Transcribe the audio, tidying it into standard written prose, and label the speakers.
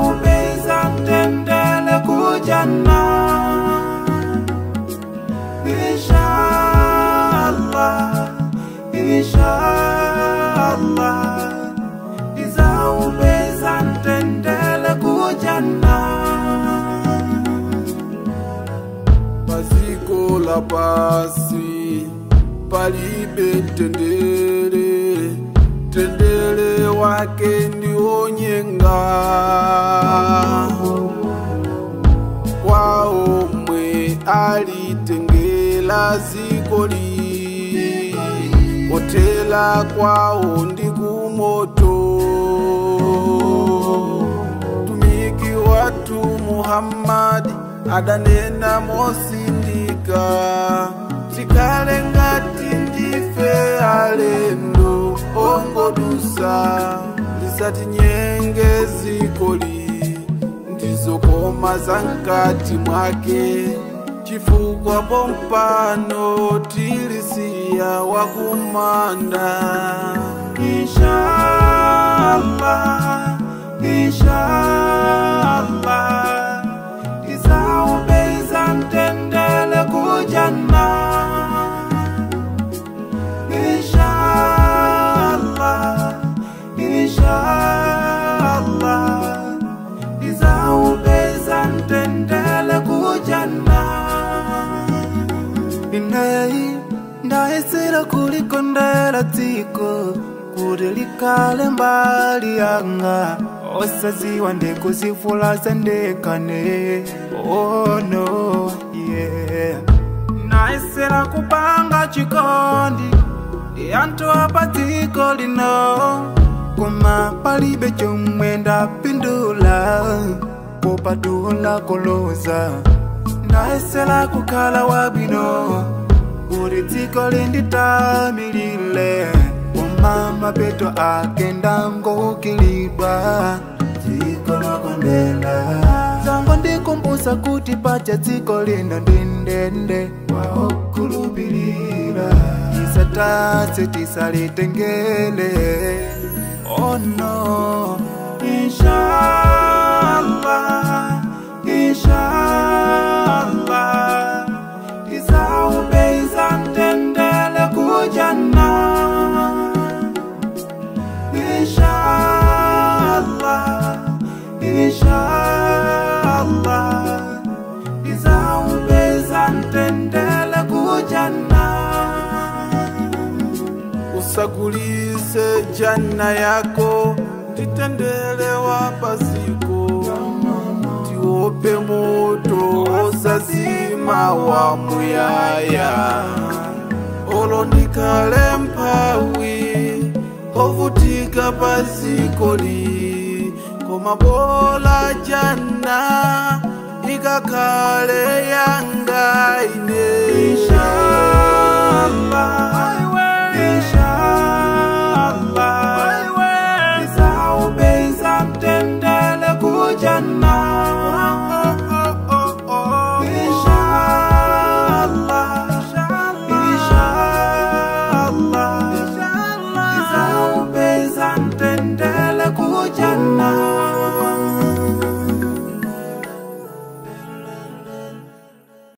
Speaker 1: Ndizaupeza mtendere kujana. Inshallah, inshallah, ndizaupeza mtendere kujana.
Speaker 2: Paziko la pasi palibe tendere, tendere wake ndiwonyenga. Kwa omwe alitengela zikoli, kotela kwawo ndi kumoto. Tumiki watu Muhammad adanena mosindika, tikale ngati ndife alendo ongodusa, lisatinyenge zikoli ndizokoma za mkati mwake, chifukwa pompano tilisiya wakumanda.
Speaker 1: Inshallah, inshallah, ndizaupeza mtendere kujana. Inshallah, inshallah, ndizaupeza mtendere kujana. Ineyi ndayesera kulikondera dziko kuti likhale mbali yanga, osaziwa ndikuzivulaza ndekane. Oh no, yeah. Ndayesera kupanga chikondi ndi anthu apa dziko lino, koma palibe chomwe ndapindula popatula koloza. Ndayesera kukhala wabwino kuti dziko linditamilire, koma mapeto ake ndangokilidwa. Dziko lokondela zango ndikumbusa kuti pacha dziko lino ndindende waokhulupirira, tisatatse tisalitengele. Oh no. Inshallah, inshallah, ndizaupeza mtendere kujana. Inshallah, inshallah, ndizaupeza mtendere kujana.
Speaker 2: Usagulise jana yako nditendere wa paziko, tiope moto osazima wa muyaya. Olo ndikale mphawi ovutika pazikoli, koma bola jana ikakhale yanga ine.
Speaker 1: Inshallah,